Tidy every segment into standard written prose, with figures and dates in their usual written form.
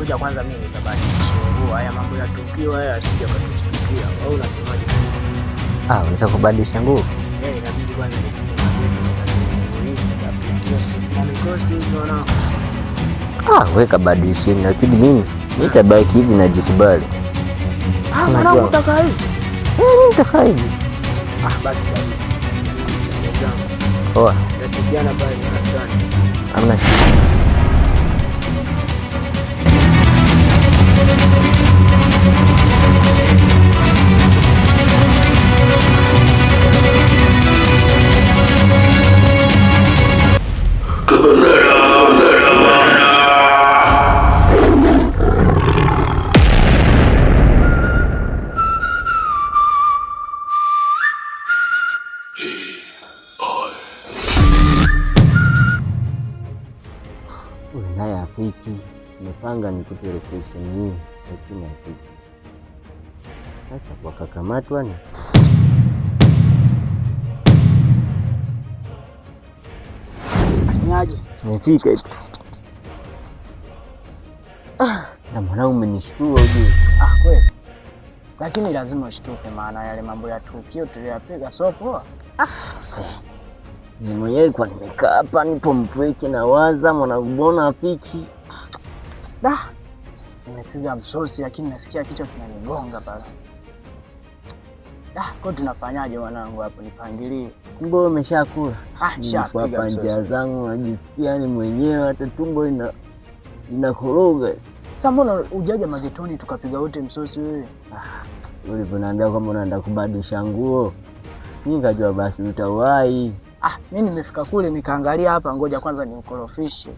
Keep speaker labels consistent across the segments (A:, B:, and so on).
A: Ngoja kwanza mimi nitabadilisha nguo. Haya mambo ya tukio haya asije akatushtukia. Au unasemaje?
B: Ah, unataka kubadilisha nguo?
A: Eh, inabidi kwanza nifike na mikosi hizo na
B: Ah, wewe kabadilisheni, lakini mimi nitabaki hivi najikubali.
A: Ah, mwanangu utaka hivi?
B: Eh, nitakaa hivi.
A: Ah, basi basi.
B: Poa.
A: Tutapigiana pale asante.
B: Hamna shida. Huyu naye afiki. Nimepanga nikute location hii, lakini afiki. Sasa wakakamatwa ni
A: Fanyaje?
B: Nimefika eti. Ah, na mwanangu umenishtua ujue.
A: Ah, kweli. Lakini lazima ushtuke, maana yale mambo ya tukio tuliyapiga sio poa.
B: Ni mwenyewe kwa nimekaa hapa nipo mpweke nawaza mwanangu mbona afiki?
A: Da. Nimepiga msosi lakini nasikia kichwa kinanigonga pale. Da, kwa tunafanyaje mwanangu hapo nipangilie.
B: Kumbe wewe umeshakula.
A: Ah,
B: Nilikuwa
A: shapiga
B: hapa njaa
A: msosi.
B: zangu najisikia ni mwenyewe hata tumbo ina inakoroga.
A: Sasa mbona ujaja magetoni tukapiga wote msosi wewe?
B: Ulivyoniambia kwamba unaenda kubadilisha nguo, mimi nikajua basi utawahi.
A: Ah, mimi nimefika kule nikaangalia hapa, ngoja kwanza niukorofishe.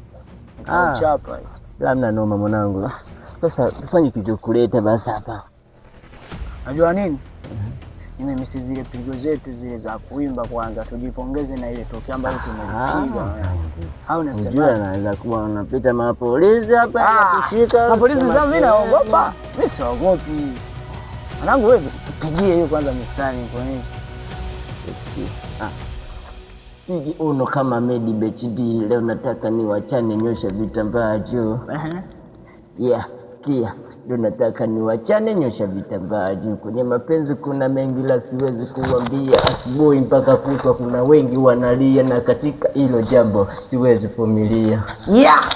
A: Nikauchapa.
B: Labda noma mwanangu. Sasa tufanye kilichokuleta basi hapa.
A: Najua nini? Nimemisi zile pigo zetu zile za kuimba kwanza, tujipongeze na ile tokeo ambayo tumepiga. Au
B: Unajua
A: unasema?
B: anaweza kuwa wanapita mapolisi hapa
A: Ah,
B: kushika.
A: mapolisi sasa mimi naogopa. Mimi siogopi. Mwanangu wewe tupigie hiyo kwanza mistari kwa nini?
B: Pigi uno kama Medi BHD, leo nataka ni wachane nyosha vitambaa juu. Yeah, sikia, leo nataka ni wachane nyosha vitambaa juu. Kwenye mapenzi kuna mengi la siwezi kuambia, asubuhi mpaka kutwa kuna wengi wanalia, na katika hilo jambo siwezi vumilia,
A: Yeah.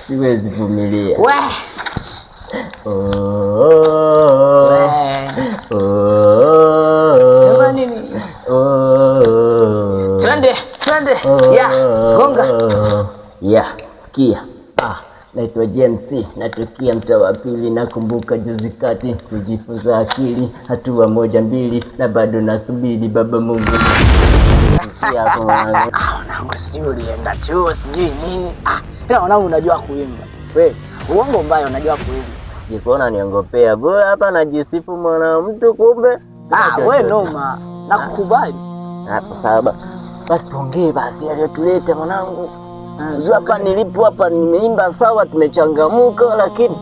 B: siwezi vumilia.
A: We.
B: Oh, oh,
A: We.
B: oh,
A: Sema nini?
B: oh.
A: Twende, twende. Yeah, gonga.
B: Yeah, sikia. Ah, naitwa James, natokea mtaa wa pili. Nakumbuka juzi kati kujifunza akili, hatua moja mbili, na bado nasubiri baba Mungu. Sikia hapo mwanangu.
A: Ah, mwanangu sijui ulienda chuo sijui nini. Ah, ila mwanangu unajua kuimba. We, uongo mbaya unajua kuimba.
B: Sijikuona niongopea bora hapa najisifu mwana mtu kumbe. Sina
A: Ah, we
B: chochote.
A: noma. Nakukubali.
B: Hapo sawa. Basi tuongee basi aliyotuleta mwanangu. Unajua hapa nilipo hapa nimeimba sawa, tumechangamuka, lakini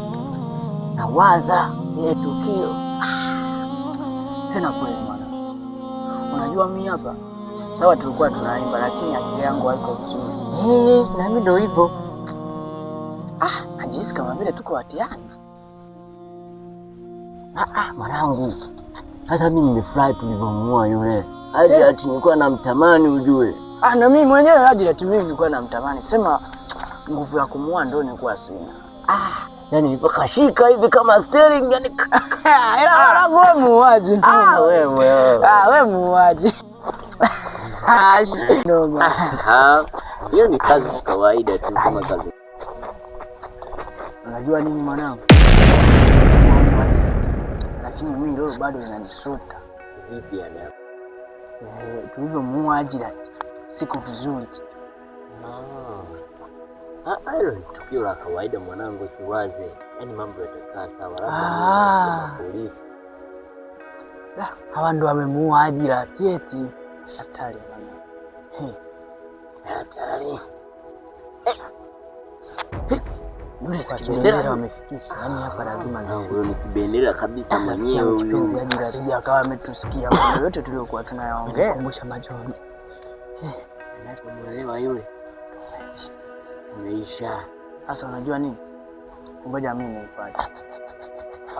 B: nawaza ile tukio.
A: Tena kweli mwana. Unajua mimi hapa sawa tulikuwa tunaimba lakini akili yangu haiko vizuri.
B: Eh, na mimi ndo hivyo.
A: Ah, najihisi kama vile tuko hatiani.
B: Ah, ah, mwanangu, hata mimi nimefurahi tulivyomuoa yule. Hadi ati nilikuwa namtamani ujue.
A: Ah, na mimi mwenyewe hadi ati mimi nilikuwa namtamani. Sema nguvu ya kumuoa ndio nilikuwa sina.
B: Ah, yani nilipokashika hivi kama steering yani.
A: Ila mwanangu wewe muuaji.
B: Ah, wewe.
A: Ah, wewe muuaji. Ah, noma.
B: Ah, hiyo ni kazi ya kawaida tu kama kazi.
A: Unajua nini mwanangu? Lakini mimi ndio bado inanisuta.
B: Vipi yani?
A: Eh, tulivyomuua Ajira siko vizuri.
B: Ah, hilo ni tukio la kawaida mwanangu, siwaze. Yaani mambo yatakaa sawa, labda
A: Ah.
B: polisi.
A: Da, hawa ndo wamemuua Ajira tieti. Hatari bana. Hey,
B: Hatari.
A: yule si kibendera wamefikisha. Yaani hapa lazima
B: Mwanangu, huyo ni kibendera kabisa mwenyewe huyu.
A: kipenzi Ajira sija akawa ametusikia mambo yote tuliyokuwa tunayaongea. Kumbusha machoni.
B: Anapomuelewa yule. Umeisha.
A: Sasa unajua nini? Ngoja mimi nimfuate.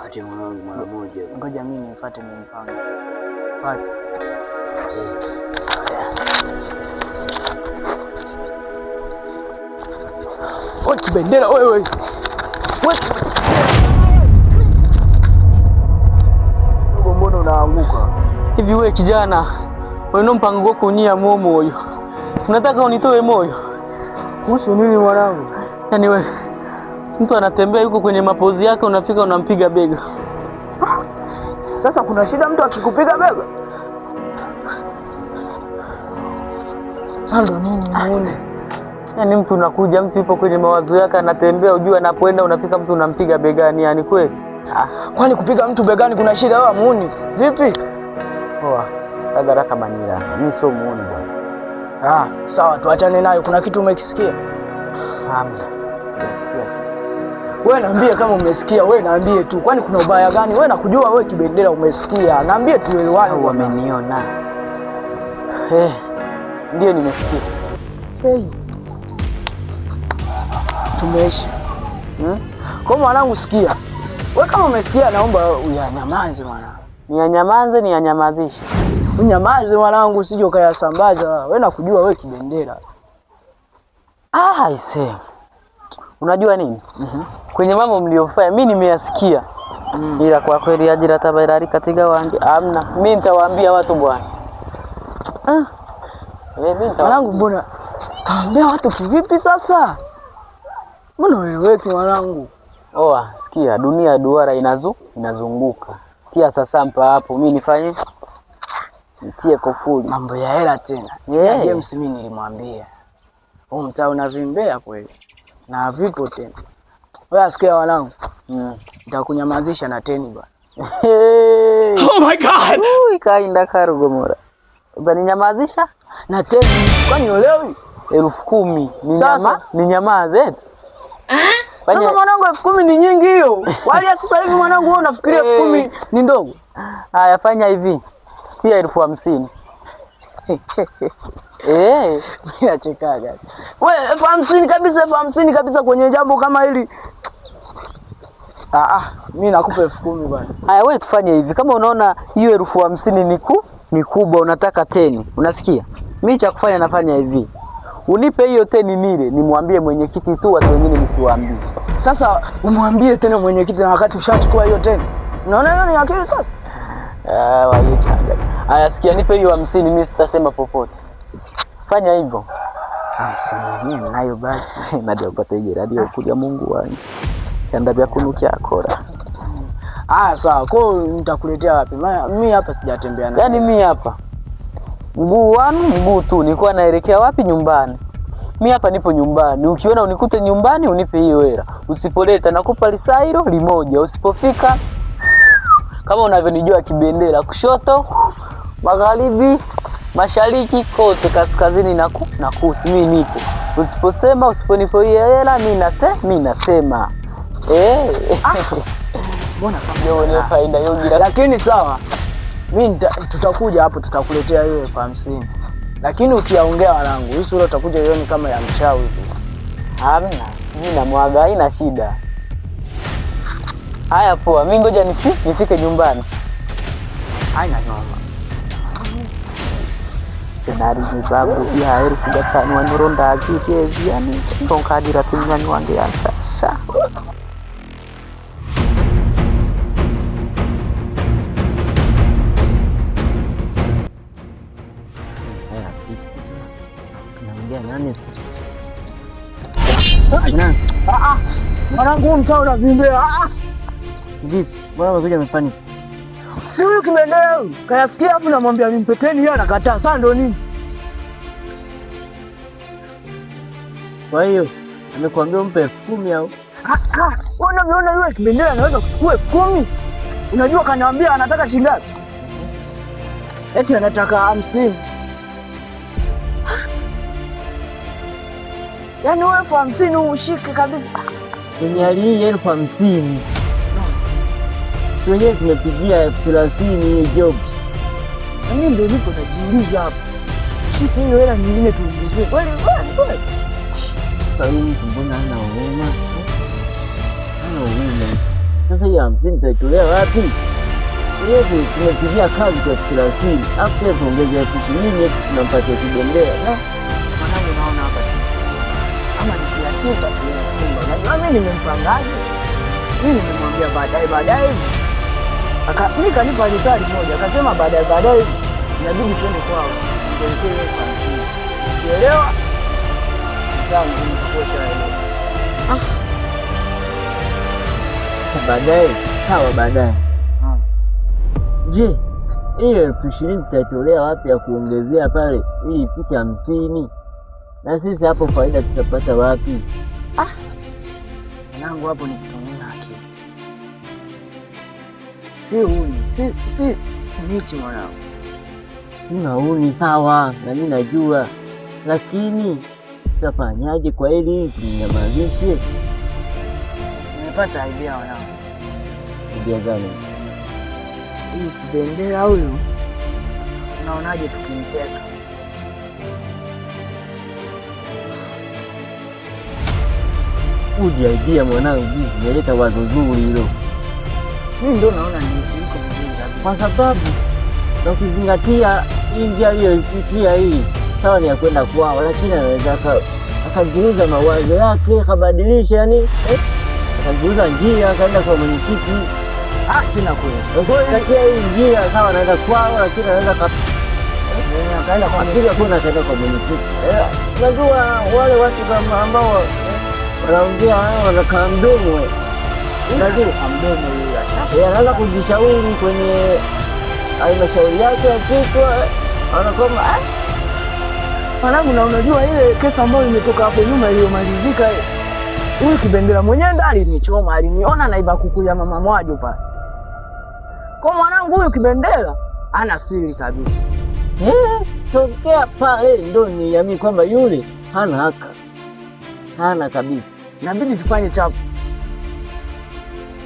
B: Ate mwanangu mara moja.
A: Ngoja mimi nimfuate nimpange. Fuate. Wewe kibendera wewe. Wewe mbona unaanguka?
C: Hivi wewe kijana, wewe mpango wako unia moyo. Unataka unitoe moyo?
A: Kuhusu nini mwanangu?
C: Yaani wewe mtu anatembea yuko kwenye mapozi yake, unafika unampiga bega.
A: Sasa kuna shida mtu akikupiga bega? Sasa ndo nini muone?
C: Yaani mtu unakuja, mtu yupo kwenye mawazo yake anatembea, ujue anapoenda, unafika mtu unampiga begani, yani kweli?
A: Kwani kupiga mtu begani kuna shida wewe muuni? Vipi?
C: Poa. Sagara kama nira. Mimi sio muuni bwana.
A: Ah, sawa tuachane nayo. Kuna kitu umekisikia?
C: Hamna. Sijasikia.
A: Wewe niambie kama umesikia, wewe niambie tu. Kwani kuna ubaya gani? Wewe nakujua wewe kibendera umesikia. Niambie tuelewane.
C: Au wameniona? Ndio nimesikia.
A: Hey. Tumeishi. Kwa mwanangu sikia. Wewe kama umesikia naomba uyanyamaze mwanangu.
C: Niyanyamaze, niyanyamazishe.
A: Unyamaze mwanangu usije ukayasambaza. Wewe nakujua wewe kibendera.
C: Ah, I see. Unajua nini? Kwenye mambo mliofanya mimi nimeyasikia. Ila kwa kweli ajira tabairari katika wangi amna. Mimi nitawaambia watu bwana. Mimi
A: mwanangu mbona kaambia watu kivipi sasa? Mbona wewe mwanangu?
C: Oa, sikia dunia duara inazunguka. Tia sasampa hapo, mimi nifanye nitie kofuli.
A: Mambo ya hela tena.
C: Yeah.
A: James mimi nilimwambia. Huu mtaa unavimbea kweli. Na vipo tena. Wewe sikia wanangu. Nitakunyamazisha na teni bwana.
C: Hey.
D: Oh my God.
C: Ui, kainda karugomora. Utaninyamazisha?
A: Na teni kwani olewi?
C: 10,000. Ni nyama, ni nyamaze.
A: Sasa mwanangu 10,000 ni nyingi hiyo. Wali sasa hivi mwanangu wewe unafikiria 10,000 ni ndogo?
C: Haya fanya hivi. Tia 50,000.
A: Mimi nachekaga. Wewe 50,000 kabisa, 50,000 kabisa kwenye jambo kama hili. Mimi nakupa 10,000 bwana.
C: Haya wewe tufanye hivi. Kama unaona hiyo 50,000 ni kubwa unataka 10. Unasikia? Mimi cha kufanya nafanya hivi. Unipe hiyo 10 nile, nimwambie mwenyekiti tu, watu wengine nisiwaambie.
A: Sasa umwambie tena mwenyekiti na wakati ushachukua hiyo 10. Unaona hiyo ni akili sasa?
C: Walichanga. Haya sikia, nipe hiyo 50 mimi sitasema popote. Fanya hivyo.
A: 50 yenyewe nayo basi.
C: Nadia upate radio kuja Mungu wangu. Kanda vya kunukia akora.
A: Sawa. Kwa hiyo nitakuletea wapi? Mimi hapa sijatembea na.
C: Yaani mimi hapa mguu wanu mguu tu, nilikuwa naelekea wapi? Nyumbani. Mimi hapa nipo nyumbani. Ukiona unikute nyumbani unipe hiyo hela. Usipoleta nakupa lisairo limoja. Usipofika kama unavyonijua kibendera, kushoto, magharibi, mashariki, kote kaskazini na kusi, mimi nipo. Usiposema, usiponipa hela, mimi nasema.
A: Mbona kama
C: ni faida yogira.
A: Lakini sawa. Mimi tutakuja hapo tutakuletea hiyo 50,000. Lakini ukiaongea wanangu, hii sura utakuja ione kama ya mchawi hivi.
C: Hamna, mimi namwaga haina shida. Haya poa, mimi ngoja nifike nyumbani.
A: Haina noma.
C: Senari ni babu ya 5,000 wanoronda akike yani tonkadira tinyani wange yasha.
A: Mwanangu mtaa unavimbea.
B: Vipi? Mbona umekuja umepanic?
A: Si huyu kibendera huyu. Kayasikia hapo namwambia nimpeteni yeye anakataa. Sasa ndo nini?
B: Kwa hiyo amekuambia umpe 10,000 au?
A: Wewe unaona yule kibendera anaweza kuchukua 10,000? Unajua kaniambia anataka shilingi ngapi? Eti anataka 50. Yaani wewe 50,000 ushike kabisa.
B: Kwenye hali hii 50,000. Wenyewe tumepigia 30,000 hii job.
A: Na mimi ndio niko najiuliza hapo. Shike hiyo hela nyingine tuongezee. Kweli kweli kweli.
B: Sasa huyu mtu mbona hana huruma? Hana huruma. Sasa hiyo 50 tutaitolea wapi? Yetu tumepigia kazi kwa 30, afu tena tuongeze 20,000 eti tunampatia kibendera. Na
A: Mwanangu, naona hapa ama nikiachuka chumba. Unajua mimi nimempangaje? Mimi nimemwambia baadaye baadaye hivi. Mimi kanipa risali moja, akasema baadaye baadaye hivi inabidi twende kwao. Nipelekee 50,000. Ukielewa? Mtangu nitakuosha.
B: Baadaye, sawa baadaye. Je, hiyo 20,000 tutaitolea wapi ya kuongezea pale ili ifike 50? Na sisi hapo faida tutapata wapi?
A: Mwanangu, hapo ni kutumia akili. Si huni, si michi mwanangu.
B: Sina huni, sawa, na mimi najua. Lakini tutafanyaje kwa hili tumnyamazishe?
A: Nimepata idea mwanangu.
B: Idea gani?
A: Huyu kibendera huyu, unaonaje tukimteka?
B: Uji idea mwanangu, umeleta wazo zuri hilo.
A: Mimi ndio naona ni iko vizuri kabisa.
B: Kwa sababu na ukizingatia hii njia aliyoipitia hii, sawa ni ya kwenda kwao, lakini anaweza akageuza mawazo yake akabadilisha, yani akageuza njia akaenda kwa mwenyekiti.
A: Ah, tena kweli.
B: Ukizingatia hii njia sawa, anaenda kwao, lakini anaweza
A: Akaenda kwa
B: akili hakuna, akaenda kwa mwenyekiti. Unajua wale watu kama ambao wanaongea wanakaa mdomo, unajua
A: mdomo yule.
B: Anaweza kujishauri kwenye halmashauri yake ya kichwa, anakuwa
A: Mwanangu, na unajua ile kesa ambayo imetoka hapo nyuma iliyomalizika ile. Huyu kibendera mwenyewe ndo alinichoma, aliniona naiba kuku ya mama Mwajo pale. Kwa mwanangu huyu kibendera ana siri kabisa.
B: Tokea pale ndo niliamini kwamba yule hana haka. Hana kabisa.
A: Inabidi tufanye chapu.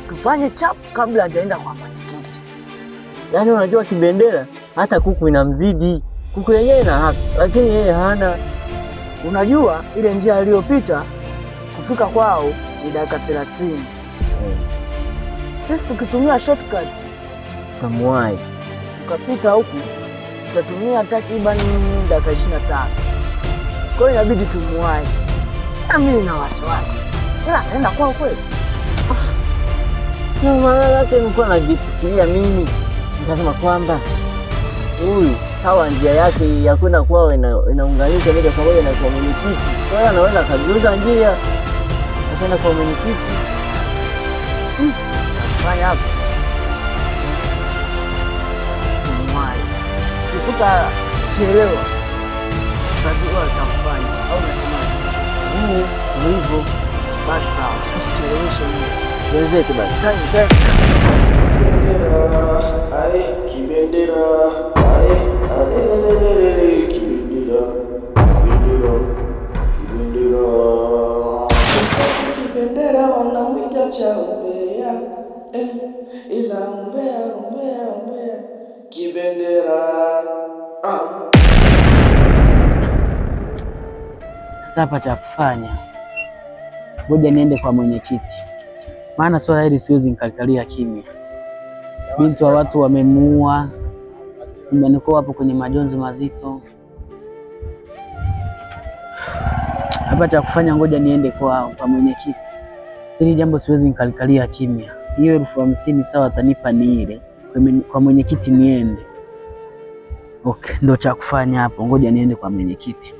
A: Tufanye chapu kabla hajaenda kwa mwenyekiti.
B: Yaani unajua kibendera hata kuku inamzidi. Kuku yenyewe ina haki, lakini yeye hana.
A: Unajua ile njia aliyopita kufika kwao ni dakika 30. Sisi tukitumia shortcut
B: Kamwai
A: tukapita huku tutatumia takriban dakika 25. Kwa hiyo inabidi tumuwahi. Na mimi nina wasiwasi. Ila anaenda kwao kweli?
B: Na maana yake nilikuwa najifikiria mimi, nikasema kwamba huyu sawa njia yake ya kwenda kwao inaunganisha moja kwa moja na kwa mwenyekiti. Kwa hiyo anaweza akageuza njia akaenda kwa mwenyekiti.
A: Fanya hapo. Tumuwahi. Ukikuta chelewa, utajua cha kufanya au unasemaje?
B: Mimi ni hivyo.
A: Basi sawa, usicheleweshe hiyo.
B: Wenzetu basi.
A: Sasa
D: Ae, kibendera, ae, ae, kibendera, kibendera, kibendera.
E: Kibendera wanamwita cha umbea, ila umbea, umbea, umbea.
D: Kibendera, ah.
C: Sasa hapa cha kufanya, ngoja niende kwa mwenyekiti, maana swala hili siwezi nikalikalia kimya. Binti wa watu wamemuua, nyumbani kwao hapo kwenye majonzi mazito. Hapa cha kufanya, ngoja niende kwa mwenyekiti. Hili jambo siwezi nikalikalia kimya. Hiyo 50,000 sawa, atanipa ni ile kwa mwenyekiti niende. Okay, ndo cha kufanya hapo, ngoja niende kwa mwenyekiti.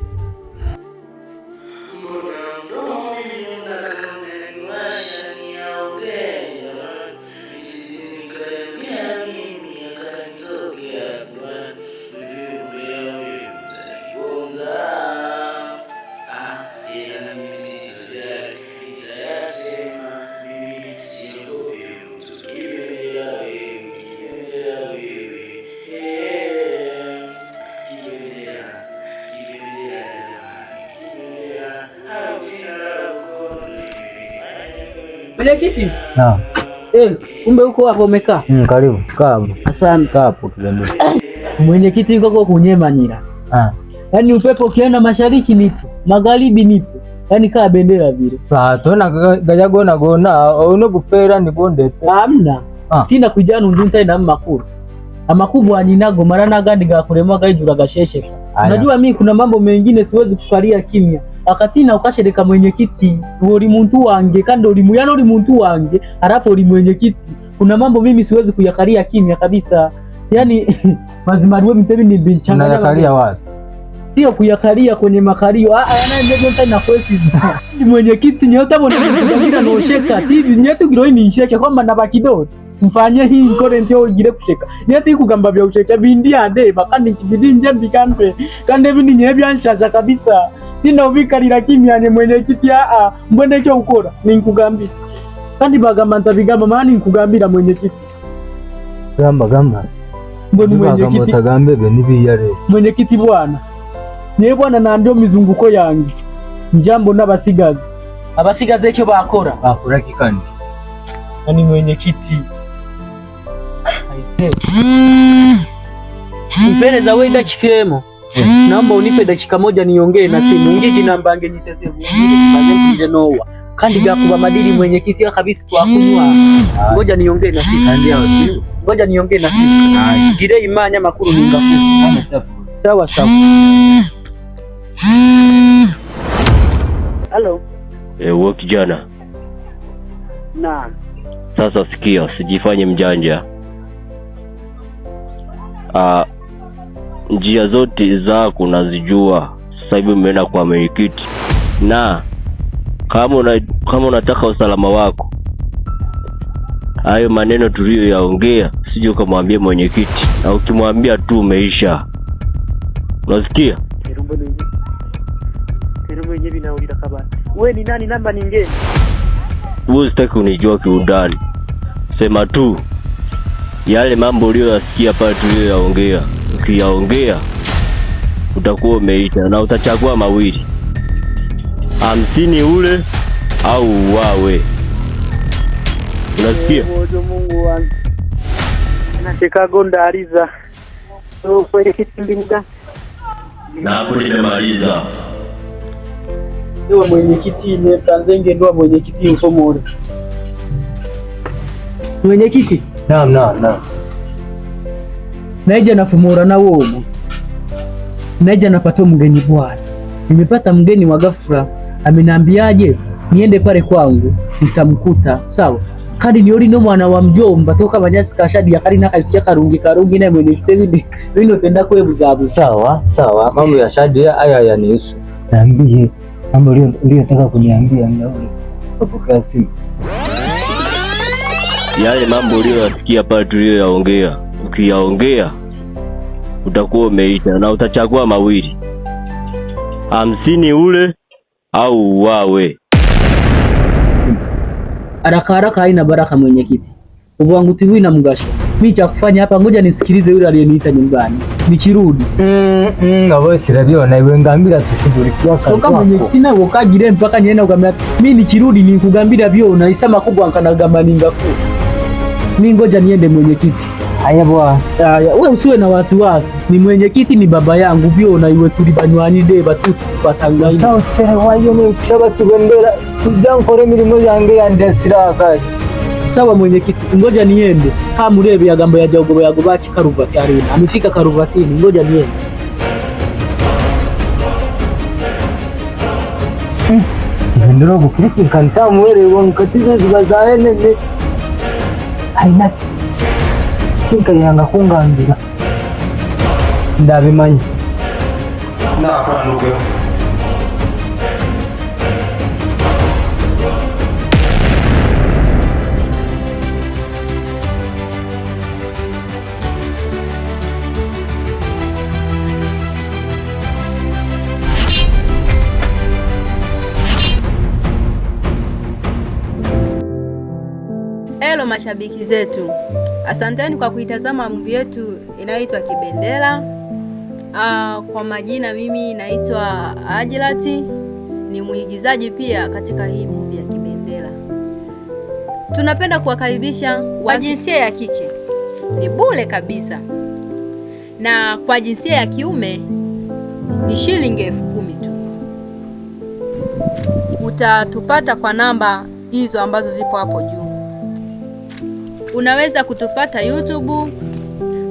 C: Mwenyekiti.
F: Naam.
C: Kumbe huko hapo umekaa?
F: Karibu. Kaa hapo.
C: Asante.
F: Kaa hapo kibendera.
C: Mwenyekiti yuko kwa kunyemanyira.
F: Ah.
C: Yaani upepo ukienda mashariki nipo, magharibi nipo. Yaani kaa bendera vile.
F: Tona gajagona gona ono bufera ni bonde.
C: Hamna. Tina kujana ndunta ina makuru. Amakubwa ninago mara nagandi gakurema gaidura gashesheka. Unajua mimi kuna mambo mengine siwezi kukalia kimya. Akatina ukashereka mwenyekiti, uri muntu wange kandi uri muyano uri muntu wange, halafu uri mwenyekiti. Kuna mambo mimi siwezi kuyakalia kimya kabisa. Yaani mazimariwe mtebi ni binchanganya.
F: Unayakalia wapi?
C: Sio kuyakalia kwenye makalio. Yana ndio na kwesi. Ni mwenyekiti nyota bona kugira nosheka. TV nyetu giroi ni nsheke kwamba nabakido. Mfanye hii current yo igire kusheka. Nyeti kugamba bya usheka bindi ande bakandi kibindi nje mbikampe. Kandi bindi nye byanshasha kabisa. Tina ubikalira kimya ni mwenyekiti mbwende cyo ukora ninkugambira. Kandi bagamba ntabigamba maana ninkugambira mwenyekiti.
F: Gamba gamba.
C: Mbona mwenyekiti
F: tagambe be nibiyare.
C: Mwenyekiti bwana. Niye bwana na ndio mizunguko yange. Njambo n'abasigazi. Abasigazi icyo bakora.
F: Bakora kikandi.
C: Ani mwenyekiti. Aise. Mpeleza wewe dakika emo. Naomba unipe dakika moja niongee na simu. Ngiki namba ange nyitese ngiki nowa. Kandi gakuba madili mwenyekiti ya kabisa twakunywa. Ngoja niongee na simu. Ngoja niongee na simu. Gire imanya makuru ningafu. Sawa sawa. Hello.
G: Wewe kijana.
C: Naam.
G: Sasa sikia, usijifanye mjanja. Njia zote zako nazijua. Sasa hivi umeenda kwa mwenyekiti. Na kama unataka usalama wako, hayo maneno tuliyoyaongea usije ukamwambia mwenyekiti, na ukimwambia tu umeisha. Unasikia?
C: Wewe ni nani? Namba ni ngeni?
G: Wewe usitaki unijua kiundani. Sema tu yale mambo uliyoyasikia pale tuliyoyaongea, ukiyaongea utakuwa umeisha, na utachagua mawili: 50 ule au uwawe. Unasikia?
C: Mungu wangu. Na Chicago ndariza.
G: Na hapo nimemaliza.
C: Ndiwa mwenyekiti ni Tanzenge, ndiwa mwenyekiti ufomore. Mwenyekiti?
F: Naam naam naam.
C: Naija nafumura na wogo. Naija napata mgeni bwana. Nimepata mgeni wa ghafla. Ameniambiaje niende pale kwangu nitamkuta. Sawa. Kandi niori no mwana wa mjomba toka banyasi kashadi yakari nakaisikia karungi karungi na mwenyekiti bindi bino tenda kwebuzabuza.
F: Sawa sawa, mambo ya shadi haya yanihusu. Niambie mambo uliyotaka kuniambia mnauli. Kupokea simu.
G: Yale mambo uliyoyasikia pale tuliyoyaongea, ukiyaongea utakuwa umeisha, na utachagua mawili: 50 ule au uwawe.
C: Haraka haraka haina baraka mwenyekiti. Ubwangu tiwi na mgasho. Mimi cha kufanya hapa, ngoja nisikilize yule aliyeniita nyumbani. Nikirudi.
F: Abo sirabiona iwe ngambira tushughulikia kazi.
C: Toka mwenyekiti na ukagire mpaka nyena ugamira. Mimi nikirudi nikugambira byona isama kubwa nkanagamba ningaku. Mimi ngoja niende mwenyekiti.
F: Haya bwana.
C: Haya, wewe usiwe na wasiwasi. Ni mwenyekiti ni baba yangu byona iwe tuli banywani de batuti batangaine.
F: Sawa sawa, hiyo ni kushaba kibendera. Tujankore mirimo yange yandesiraka.
C: Sawa mwenyekiti, ngoja niende. Hamurebe yagambo ya jagobo yagobachi Karuvati arena. Amefika Karuvatini, ngoja niende.
F: Kibendera bukiriki kantamwere wonkatizo zibazaye nene. Haina kinka yanga kungambira. Ndabimanya.
D: Ndapanuke.
H: Hello mashabiki zetu, asanteni kwa kuitazama movie yetu inayoitwa Kibendera. Kwa majina mimi naitwa Ajilati, ni mwigizaji pia katika hii movie ya Kibendera. Tunapenda kuwakaribisha wa jinsia ya kike, ni bure kabisa, na kwa jinsia ya kiume ni shilingi 10,000 tu. Utatupata kwa namba hizo ambazo zipo hapo juu. Unaweza kutupata YouTube,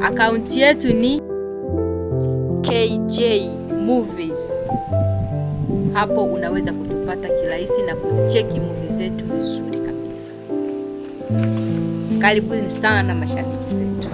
H: akaunti yetu ni KJ Movies. Hapo unaweza kutupata kirahisi na kuzicheki movie zetu vizuri kabisa. Karibuni sana mashabiki zetu.